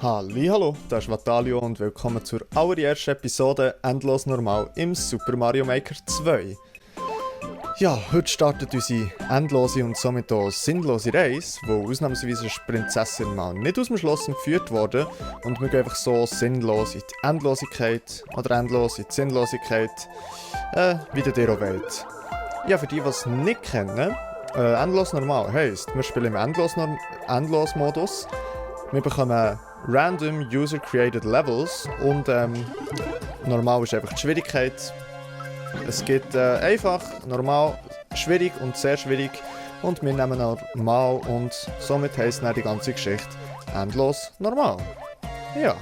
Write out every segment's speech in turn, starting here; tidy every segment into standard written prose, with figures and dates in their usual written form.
Hallo, das ist Vatalio und willkommen zur allerersten Episode Endlos Normal im Super Mario Maker 2. Ja, heute startet unsere endlose und somit auch sinnlose Reise, wo ausnahmsweise ist die Prinzessin mal nicht aus dem Schloss entführt wurde und wir gehen einfach so sinnlos in die Endlosigkeit oder endlos in die Sinnlosigkeit, wie ihr auch wollt. Ja, für die, die es nicht kennen, Endlos Normal heisst, wir spielen im Endlos-Modus. Wir bekommen random User-Created Levels und normal ist einfach die Schwierigkeit. Es gibt einfach, normal, schwierig und sehr schwierig und wir nehmen normal und somit heisst dann die ganze Geschichte endlos normal. Ja.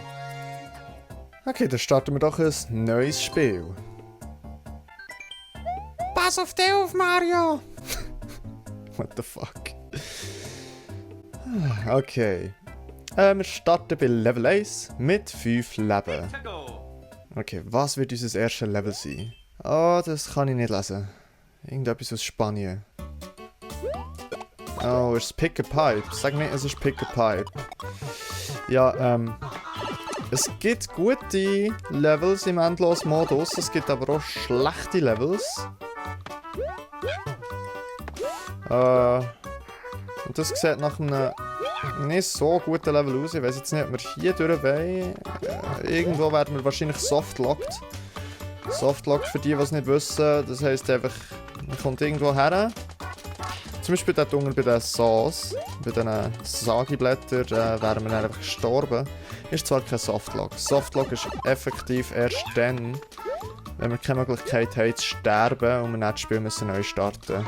Okay, dann starten wir doch ein neues Spiel. Pass auf dich auf, Mario! What the fuck? Okay. Wir starten bei Level 1 mit 5 Leben. Okay, was wird unser erstes Level sein? Oh, das kann ich nicht lesen. Irgendetwas aus Spanien. Oh, ist es Pick a Pipe? Sag mir, es ist Pick a Pipe. Ja, es gibt gute Levels im Endlos-Modus, es gibt aber auch schlechte Levels. Und das sieht nach einem nicht so guten Level aus. Ich weiß jetzt nicht, ob wir hier durch wollen. Irgendwo werden wir wahrscheinlich softlocked. Softlocked für die, die es nicht wissen. Das heisst einfach, man kommt irgendwo her. Zum Beispiel dort unten bei den Saws, bei diesen Sageblättern, wären wir dann einfach gestorben. Ist zwar kein Softlock. Softlock ist effektiv erst dann, wenn wir keine Möglichkeit haben zu sterben und wir nicht das Spiel müssen neu starten.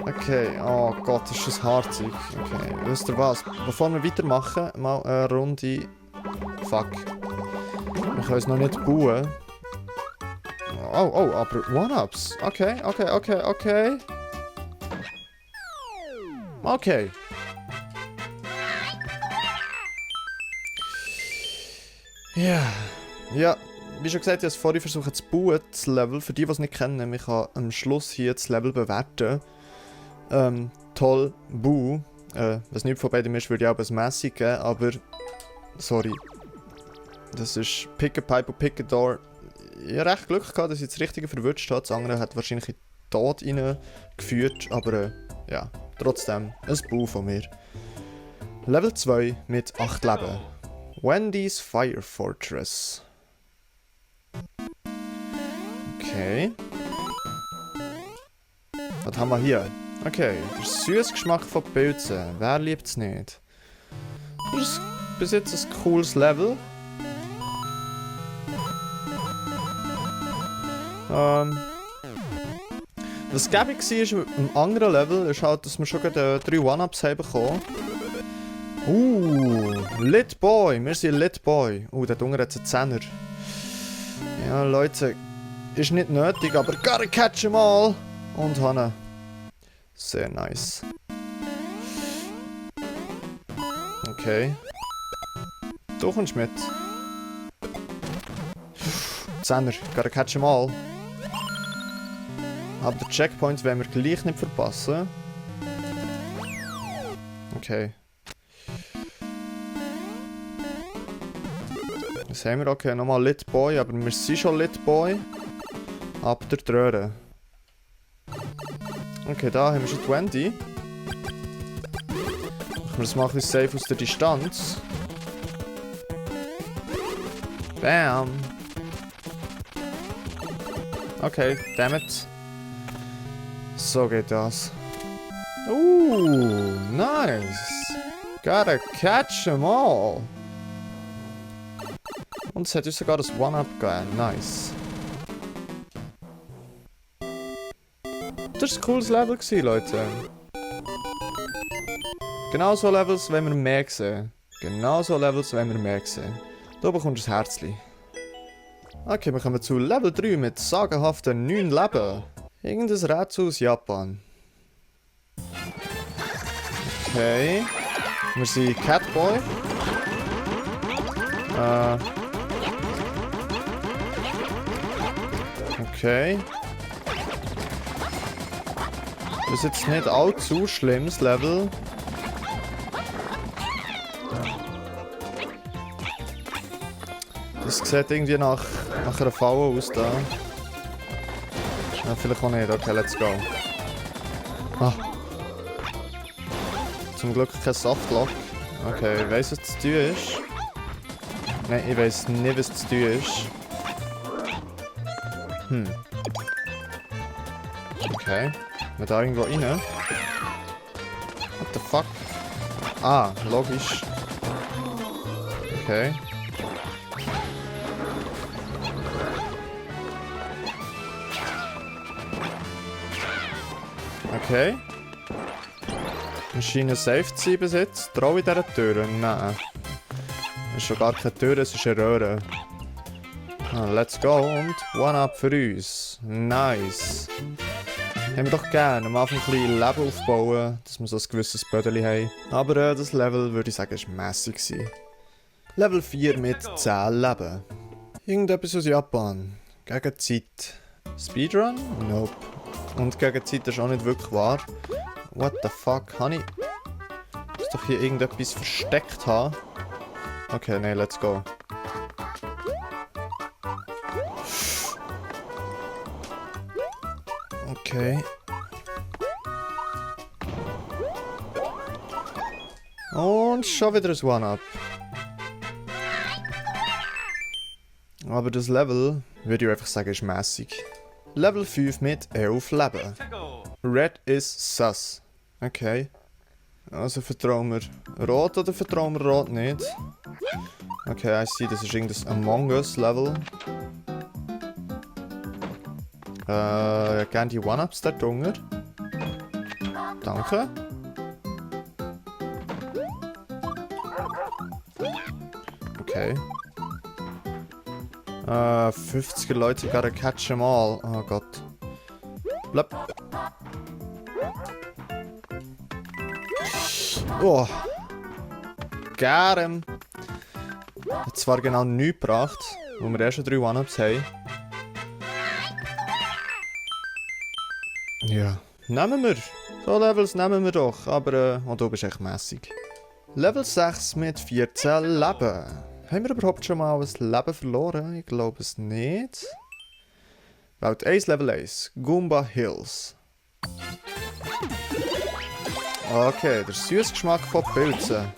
Okay, oh Gott, ist das harzig. Okay, wisst ihr was? Bevor wir weitermachen, mal eine Runde... Fuck. Wir können uns noch nicht bauen. Oh, aber One-Ups. Okay. Okay. Ja, wie schon gesagt, ich habe es vorhin versucht zu bauen, das Level. Für die, die es nicht kennen, ich kann am Schluss hier das Level bewerten. Toll, Boo. Was nicht von beidem ist, würde ich auch ein Messi geben, aber... Sorry. Das ist Pick a Pipe und Pick a Door. Ich habe recht Glück gehabt, dass ich das Richtige verwünscht habe. Das andere hat wahrscheinlich in den Tod reingeführt, aber ja, trotzdem ein Boo von mir. Level 2 mit 8 Leben. Wendy's Fire Fortress. Okay. Was haben wir hier? Okay, der süße Geschmack von Pilzen. Wer liebt es nicht? Das ist bis jetzt ein cooles Level. Was gäbig war im anderen Level, ist halt, dass wir schon 3 One-Ups haben bekommen. Lit Boy. Wir sind Lit Boy. Der Dunger hat einen 10er. Ja, Leute, ist nicht nötig, aber gotta catch 'em all. Und Hanna. Sehr nice. Okay. Du kommst mit. 10er, gotta catch 'em all. Aber den Checkpoint werden wir gleich nicht verpassen. Okay. Was haben wir? Okay, nochmal Lit Boy, aber wir sind schon Lit Boy. Ab der Tröhre. Okay, da haben wir schon 20. Machen wir das mal ein bisschen safe aus der Distanz. Bam! Okay, dammit. So geht das. Nice! Gotta catch 'em all! Und es hat uns sogar das One-Up gegeben. Nice. Das war ein cooles Level, Leute. Genau so Levels wollen wir mehr sehen. Genau so Levels wollen wir mehr sehen. Da bekommst du ein Herzchen. Okay, wir kommen zu Level 3 mit sagenhaften 9 Leben. Irgendein Rätsel aus Japan. Okay. Wir sind Catboy. Okay. Das ist jetzt nicht allzu schlimmes Level. Das sieht irgendwie nach einer Falle aus da. Ja, vielleicht auch nicht. Okay, let's go. Ah. Zum Glück kein Softlock. Okay, ich weiss, was zu tun ist. Nein, ich weiss nicht, was zu tun ist. Okay. Wir da irgendwo rein. What the fuck? Ah, logisch. Okay. Okay. Wir scheinen safe zu sein bis jetzt. Traue ich dieser Tür? Nein. Es ist schon gar keine Tür, es ist eine Röhre. Ah, let's go und One-Up für uns. Nice. Haben wir doch gerne am Anfang ein bisschen Leben aufbauen, dass wir so ein gewisses Bödeli haben. Aber das Level würde ich sagen, ist mässig gewesen. Level 4 mit 10 Leben. Irgendetwas aus Japan. Gegen Zeit. Speedrun? Nope. Und gegen Zeit ist auch nicht wirklich wahr. What the fuck? Habe ich... Muss doch hier irgendetwas versteckt haben? Okay, nein, let's go. Okay. Und schon wieder ein One-Up. Aber das Level, würde ich einfach sagen, ist mässig. Level 5 mit 11 Leben. Red is sus. Okay. Also vertrauen wir Rot oder vertrauen wir Rot nicht? Okay, I see, das ist irgendein Among Us Level. Gerne die One-Ups da drunter. Danke. Okay. 50 Leute gotta catch them all. Oh Gott. Blöpp. Oh. Got him. Hat zwar genau nichts gebracht, wo wir erst schon 3 One-Ups haben. Ja. Nehmen wir. So Levels nehmen wir doch. Aber, du bist echt mässig. Level 6 mit 14 Leben. Haben wir überhaupt schon mal ein Leben verloren? Ich glaube es nicht. Laut Ace Level 1. Goomba Hills. Okay, der süße Geschmack von Pilzen.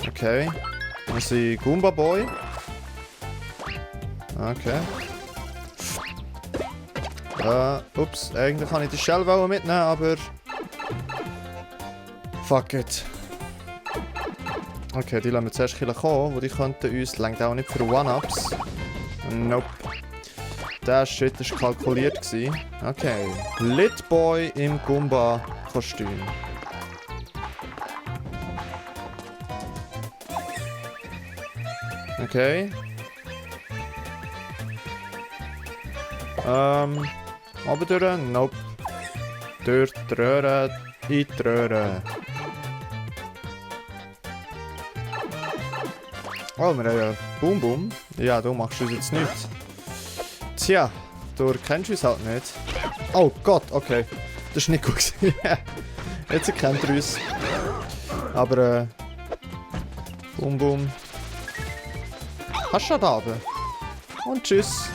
Okay. Wir sind Goomba Boy. Okay. Ups, eigentlich kann ich die Shell mitnehmen, aber... Fuck it. Okay, die lassen wir zuerst kommen, wo die könnten uns... Längt auch nicht für One-Ups. Nope. Der Shit war kalkuliert. Okay. Lit Boy im Goomba-Kostüm. Okay. Oben durch? Nope. Durch die Röhre, in die Röhre. Oh, wir haben ja Boom Boom. Ja, du machst uns jetzt nichts. Tja, du kennst uns halt nicht. Oh Gott, okay. Das ist nicht gut. Jetzt erkennt er uns. Aber, Boom Boom. Hast du schon da oben? Und tschüss.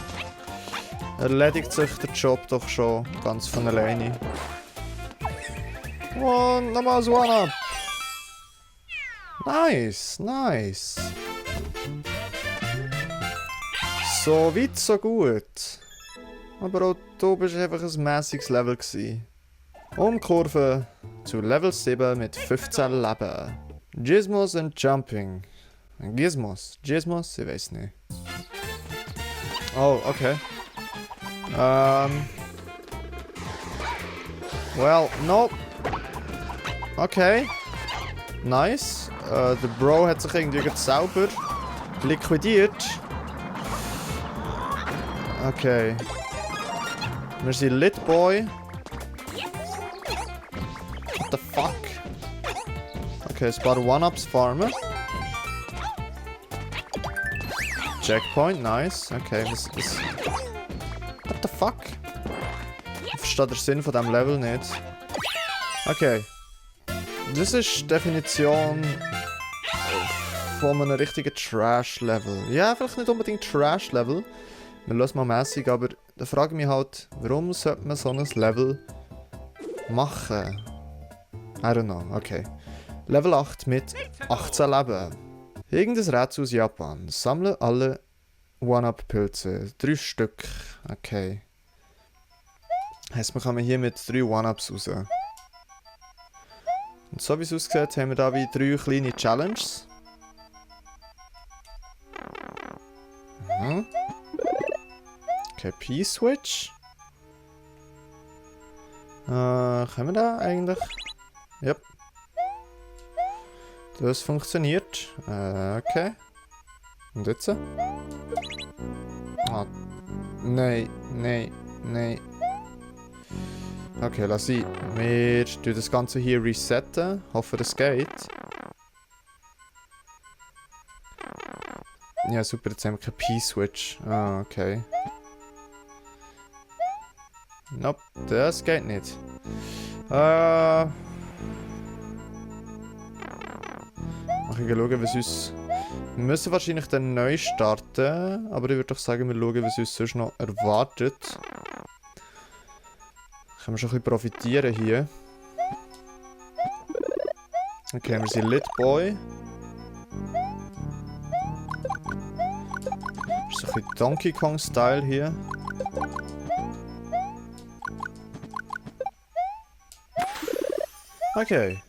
Erledigt sich der Job doch schon ganz von alleine. Und nochmal ein One-Up. Nice, nice. So weit, so gut. Aber auch du bist einfach ein mäßiges Level gewesen. Umkurve zu Level 7 mit 15 Leben. Gizmos and Jumping. Gizmos? Gizmos? Ich weiß nicht. Oh, okay. Well, nope. Okay. Nice. Der Bro hat sich irgendwie sauber liquidiert. Okay. Wir sind Lit Boy. What the fuck? Okay, ein paar One-Ups farmen. Checkpoint, nice. Okay, was... What the fuck? Ich verstehe den Sinn von diesem Level nicht. Okay. Das ist die Definition von einem richtigen Trash-Level. Ja, vielleicht nicht unbedingt Trash-Level. Wir lassen mal mäßig, aber da frage ich mich halt, warum sollte man so ein Level machen? I don't know, okay. Level 8 mit 18 Leben. Irgendein Rätsel aus Japan. Sammle alle One-Up-Pilze. 3 Stück. Okay. Heißt, wir kommen hier mit 3 One-Ups raus. Und so wie es aussieht, haben wir da wie 3 kleine Challenges. Mhm. Okay, P-Switch. Können wir da eigentlich? Yep. Das funktioniert. Okay. Und jetzt? Ah. Nein, nein, nein. Okay, lass ich. Wir tun das Ganze hier resetten. Hoffe, das geht. Ja, super, jetzt haben wir keinen P-Switch. Ah, okay. Nope, das geht nicht. Mach ich schauen, was uns... Wir müssen wahrscheinlich dann neu starten, aber ich würde doch sagen, wir schauen, was uns sonst noch erwartet. Können wir schon ein bisschen profitieren hier. Okay, wir sind Lit Boy. Das ist so ein bisschen Donkey Kong-Style hier. Okay.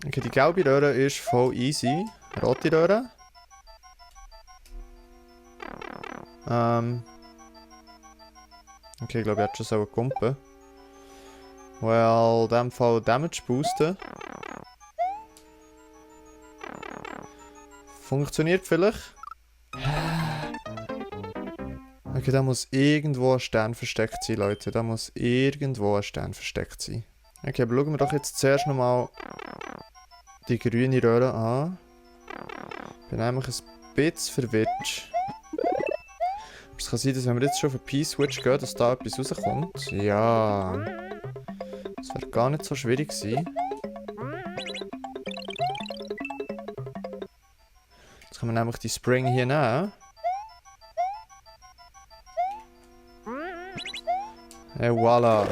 Okay, die gelbe Röhre ist voll easy. Rote Röhre. Okay, ich glaube, ich hätte schon so eine Kumpe. Well, in dem Fall Damage boosten. Funktioniert vielleicht? Okay, da muss irgendwo ein Stern versteckt sein, Leute. Da muss irgendwo ein Stern versteckt sein. Okay, aber schauen wir doch jetzt zuerst nochmal die grüne Röhre an. Ich bin nämlich ein bisschen verwirrt. Es kann sein, dass wenn wir jetzt schon auf den P-Switch gehen, dass da etwas rauskommt. Ja. Das wäre gar nicht so schwierig gewesen. Jetzt können wir nämlich die Spring hier nehmen. Et voilà.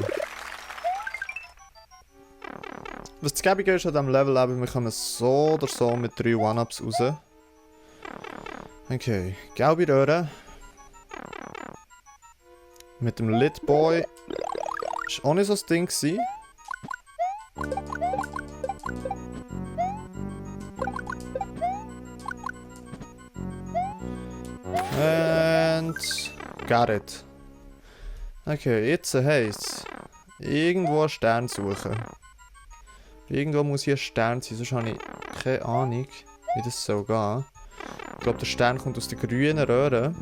Was das Gäbige ist an diesem Level, eben, wir kommen so oder so mit 3 One-Ups raus. Okay, gelbe Röhre. Mit dem Lit Boy. Ist auch nicht so das Ding gewesen. And... got it. Okay, jetzt heisst irgendwo einen Stern suchen. Irgendwo muss hier ein Stern sein, sonst habe ich keine Ahnung, wie das soll gehen. Ich glaube, der Stern kommt aus der grünen Röhre.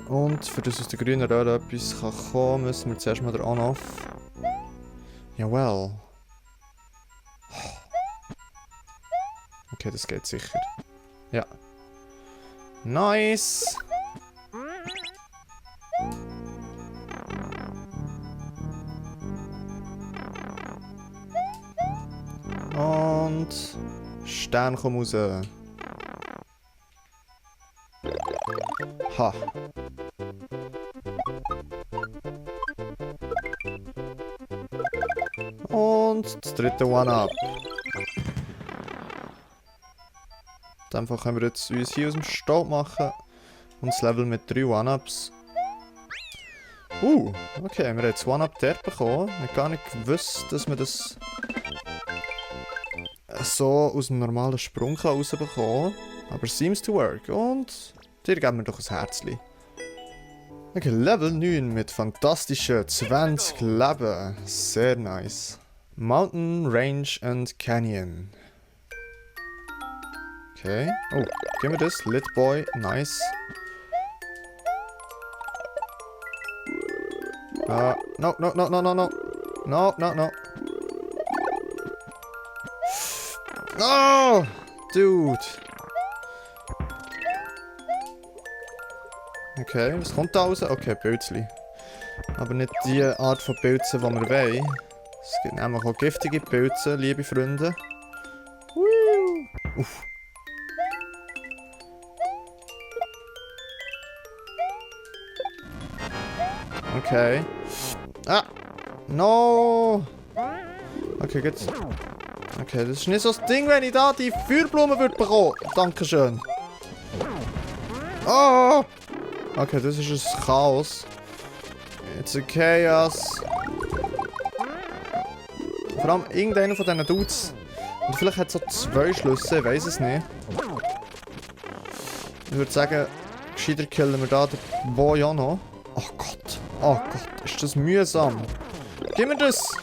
Und für das aus der grünen Röhre etwas kann kommen, müssen wir zuerst mal den On-Off. Jawohl. Okay, das geht sicher. Ja. Nice! Und Stern komm raus. Ha. Und das dritte One-Up. Einfach können wir jetzt uns hier aus dem Staub machen. Und das Level mit 3 One-Ups. Okay, wir haben jetzt One-Up dort bekommen. Ich habe gar nicht gewusst, dass man das so aus dem normalen Sprung rausbekommen kann. Aber seems to work. Und dir geben wir doch ein Herzchen. Okay, Level 9 mit fantastischen 20 Leben. Sehr nice. Mountain, Range and Canyon. Okay. Oh, gehen wir das. Lit Boy, nice. No. No! Dude! Okay, was kommt da raus? Okay, Pilzli. Aber nicht die Art von Pilzen, die wir wollen. Es gibt nämlich auch giftige Pilze, liebe Freunde. Uff. Okay. Ah! No! Okay, geht's. Okay, das ist nicht so das Ding, wenn ich da die Feuerblume würde bekommen. Dankeschön. Oh! Okay, das ist ein Chaos. It's a chaos. Vor allem irgendeiner von diesen Dudes. Und vielleicht hat es so 2 Schlüsse, ich weiß es nicht. Ich würde sagen, gescheiter killen wir da den Boy auch noch. Oh Gott. Oh Gott, ist das mühsam. Gib mir das!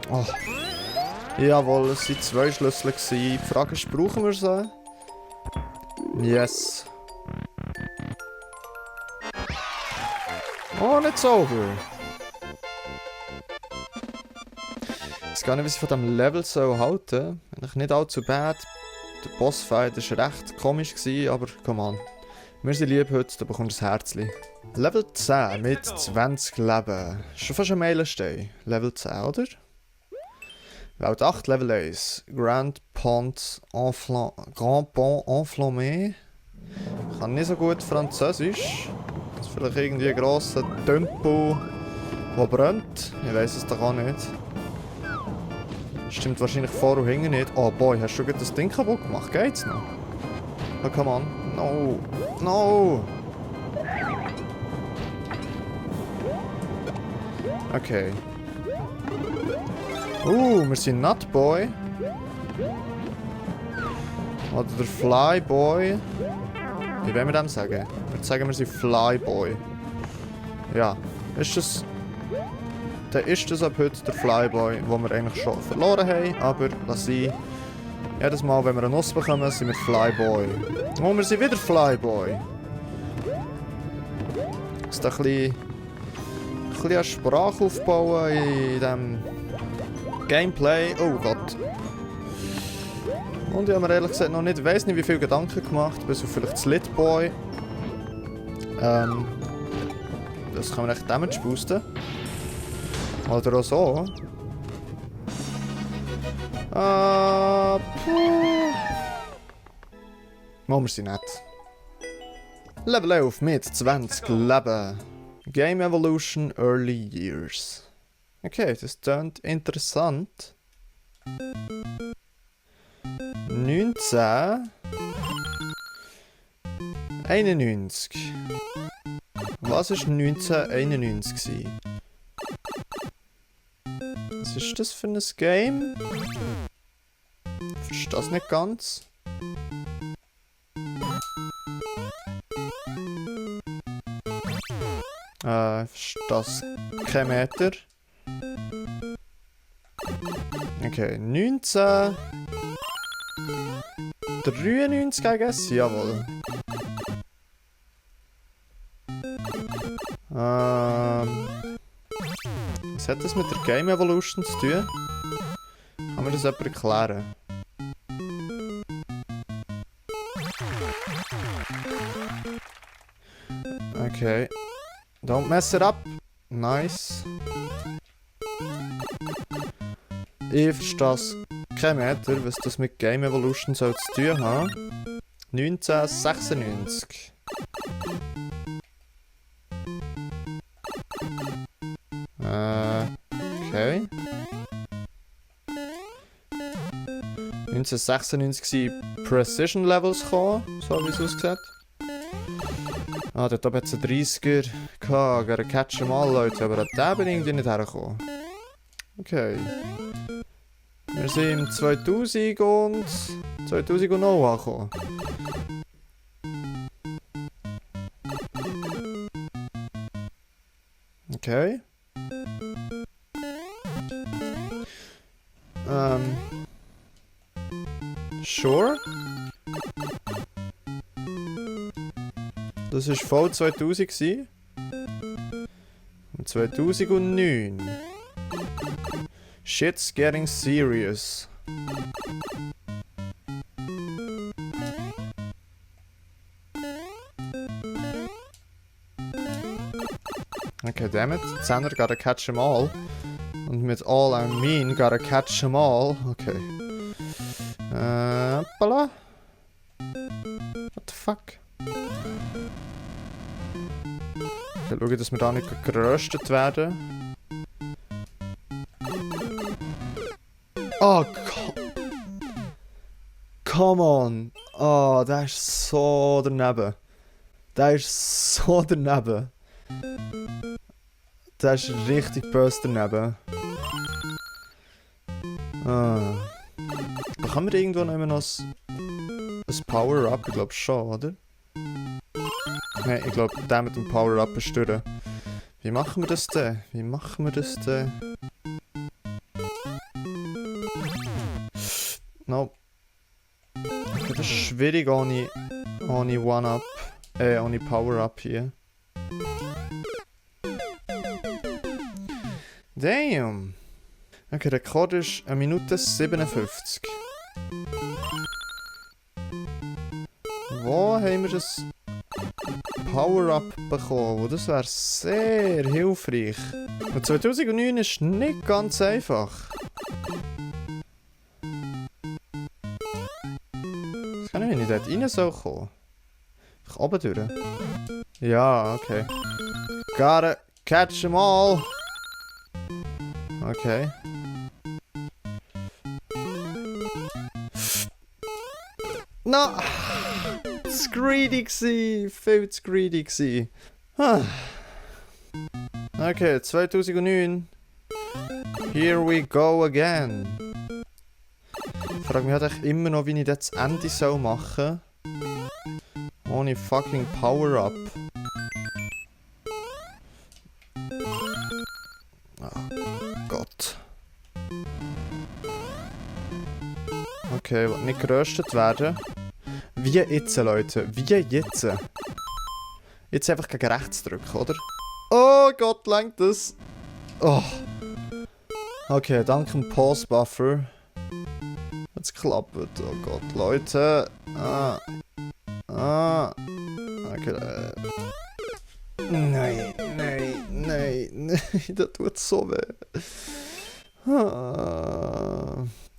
Oh. Jawohl, es waren 2 Schlüssel. Die Frage ist, brauchen wir sie? Yes. Oh, nicht so over. Ich weiß gar nicht, wie ich von diesem Level so halten. Eigentlich nicht allzu bad. Der Bossfight war recht komisch, aber come on. Wir sind lieb heute, da bekommst du ein Herzchen. Level 10 mit 20 Leben. Schon fast ein Meilenstein. Level 10, oder? Welt 8, Level 1. Grand Pont Enflammé. Ich kann nicht so gut Französisch. Das ist vielleicht irgendwie ein grosser Tempel, der brennt. Ich weiß es doch auch nicht. Stimmt wahrscheinlich vor und hinten nicht. Oh boy, hast du schon das Ding kaputt gemacht? Geht's noch? Oh, come on. No. No. Okay. Wir sind Nutboy. Oder der Flyboy. Wie wollen wir dem sagen? Ich würde sagen, wir sind Flyboy. Ja. Ist das... Dann ist das ab heute der Flyboy, den wir eigentlich schon verloren haben. Aber lass sein. Jedes Mal, wenn wir eine Nuss bekommen, sind wir Flyboy. Oh, wir sind wieder Flyboy. Das ist ein bisschen eine Sprache aufbauen in diesem Gameplay. Oh Gott. Und ich habe mir ehrlich gesagt noch nicht, weiss nicht wie viel Gedanken gemacht, bis auf vielleicht das Litboy. Das kann man echt Damage boosten. Oder auch so. Wir sind nett. Level 11 mit 20 Leben. Game Evolution Early Years. Okay, das klingt interessant. 19. 91. Was war 1991? Was ist das für ein Game? Ich verstehe das nicht ganz. Ich verstehe das kein Meter. Okay, 19. 93, I guess? Jawohl. Was hat das mit der Game Evolution zu tun? Kann mir das jemand erklären? Okay. Don't mess it up. Nice. Ich verstehe es kein Meter, was das mit Game Evolution soll zu tun haben. 1996. Okay. 1996 sind Precision Levels gekommen, so wie es aussieht. Ah, dort oben hat es einen 30er gehabt, gegen Catch 'em All, Leute, aber an den bin ich irgendwie nicht hergekommen. Okay. Wir sind im 2000 und 2000 noch angekommen. Okay. Sure. Das war voll 2000 gewesen. Und 2009. Shit's getting serious. Okay, dammit. 10er gotta catch them all. Und mit all I mean gotta catch them all. Okay. Hoppala. What the fuck? Okay, schau, dass wir da nicht geröstet werden. Oh, come on! Oh, der ist so daneben. Der ist so daneben. Der ist richtig böse daneben. Ah. Bekommen wir irgendwo noch immer noch ein Power-Up? Ich glaube schon, oder? Nein, ich glaube, der mit dem Power-Up ist durch. Wie machen wir das denn? Wie machen wir das denn? No. Okay, das ist schwierig ohne One-Up. Ohne Power-Up hier. Damn! Okay, der Code ist 1 Minute 57. Wo haben wir das Power-Up bekommen? Das wäre sehr hilfreich. Und 2009 ist nicht ganz einfach. Ich kann nicht dort rein so kommen. Ich oben durch. Ja, okay. Gotta catch them all. Okay. No! Zu greedy gsi. Viel zu greedy gsi. Okay, 2009. Here we go again. Ich frage mich halt echt immer noch, wie ich das Ende soll machen soll. Ohne fucking Power-Up. Oh Gott. Okay, nicht geröstet werden. Wie jetzt, Leute? Wie jetzt? Jetzt einfach gegen rechts drücken, oder? Oh Gott, lenkt das. Oh. Okay, dank dem Pause-Buffer. Hat's geklappt. Oh Gott, Leute. Okay. Nein. Das tut so weh.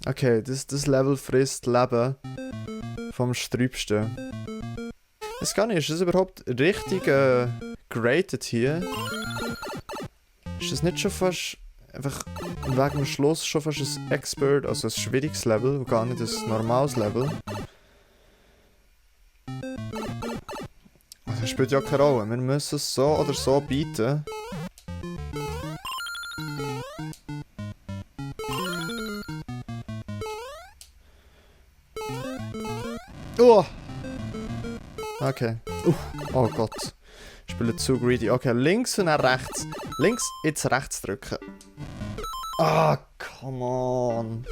Okay, das Level frisst Leben vom Sträubsten. Es gar nicht, ist das überhaupt richtig geratet hier? Ist das nicht schon fast einfach wegen dem Schluss schon fast ein Expert, also ein schwieriges Level und gar nicht ein normales Level? Das spielt ja keine Rolle, wir müssen es so oder so bieten. Oh! Okay. Oh Gott. Ich spiele zu greedy. Okay, links und dann rechts. Links, jetzt rechts drücken. Ah, come on.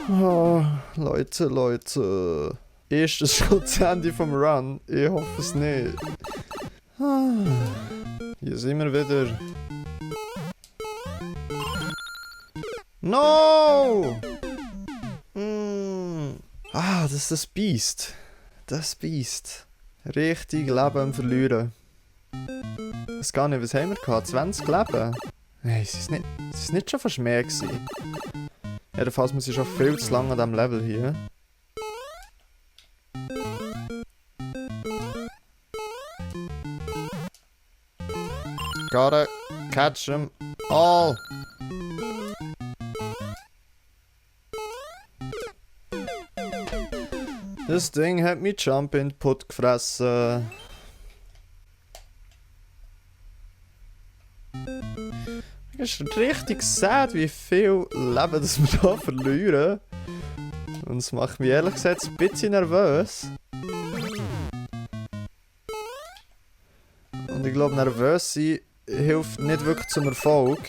Oh, Leute. Ist das schon das Ende vom Run? Ich hoffe es nicht. Hier sind wir wieder. No! Das ist das Biest. Das Biest. Richtig Leben verlieren. Ich weiß gar nicht, was haben wir gehabt? 20 Leben? Nein, es ist nicht schon fast mehr gewesen. Jedenfalls muss ich schon viel zu lange an diesem Level hier. Gotta catch them all. Das Ding hat mich Jump Input gefressen. Es ist richtig sad, wie viel Leben das wir hier verlieren. Und es macht mich ehrlich gesagt ein bisschen nervös. Und ich glaube, nervös sein hilft nicht wirklich zum Erfolg.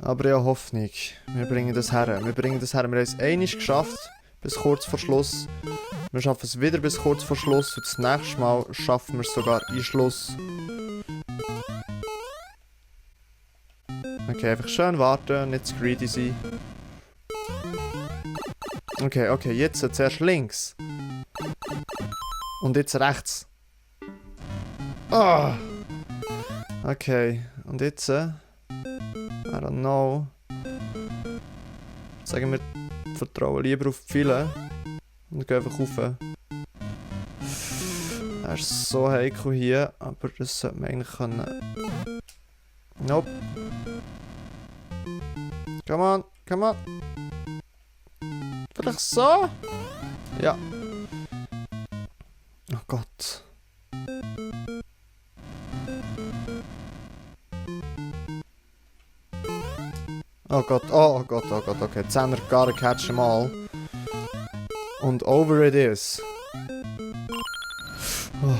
Aber ja, Hoffnung. Wir bringen das her. Wir haben es einmal geschafft, bis kurz vor Schluss. Wir schaffen es wieder bis kurz vor Schluss und das nächste Mal schaffen wir es sogar in Schluss. Okay, einfach schön warten, nicht zu greedy sein. Okay, okay, jetzt zuerst links. Und jetzt rechts. Ah! Okay, und jetzt... I don't know. Sagen wir, vertrauen lieber auf die Pfeile. Und gehen einfach rauf. Er ist so heikel hier, aber das sollte man eigentlich können... Nope. Come on, come on. Vielleicht so? Ja. Oh Gott. Oh Gott, oh Gott, oh Gott, okay. 10er gotta catch them all. Und over it is. Oh.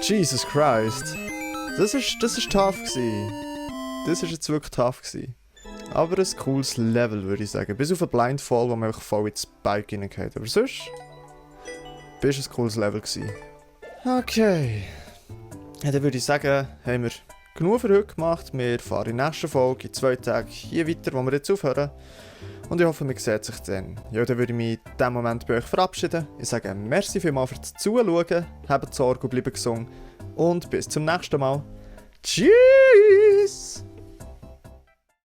Jesus Christ. Das ist tough gewesen. Das ist jetzt wirklich tough gewesen. Aber ein cooles Level, würde ich sagen. Bis auf einen Blindfall, wo man einfach voll ins Bike reingeht. Aber sonst... Bist ein cooles Level gewesen. Okay. Ja, dann würde ich sagen, haben wir genug für heute gemacht. Wir fahren in der nächsten Folge, in 2 Tagen, hier weiter, wo wir jetzt aufhören. Und ich hoffe, man sieht sich dann. Ja, dann würde ich mich in diesem Moment bei euch verabschieden. Ich sage merci vielmals fürs Zuschauen. Habt Sorge und bleibt gesund. Und bis zum nächsten Mal. Tschüss!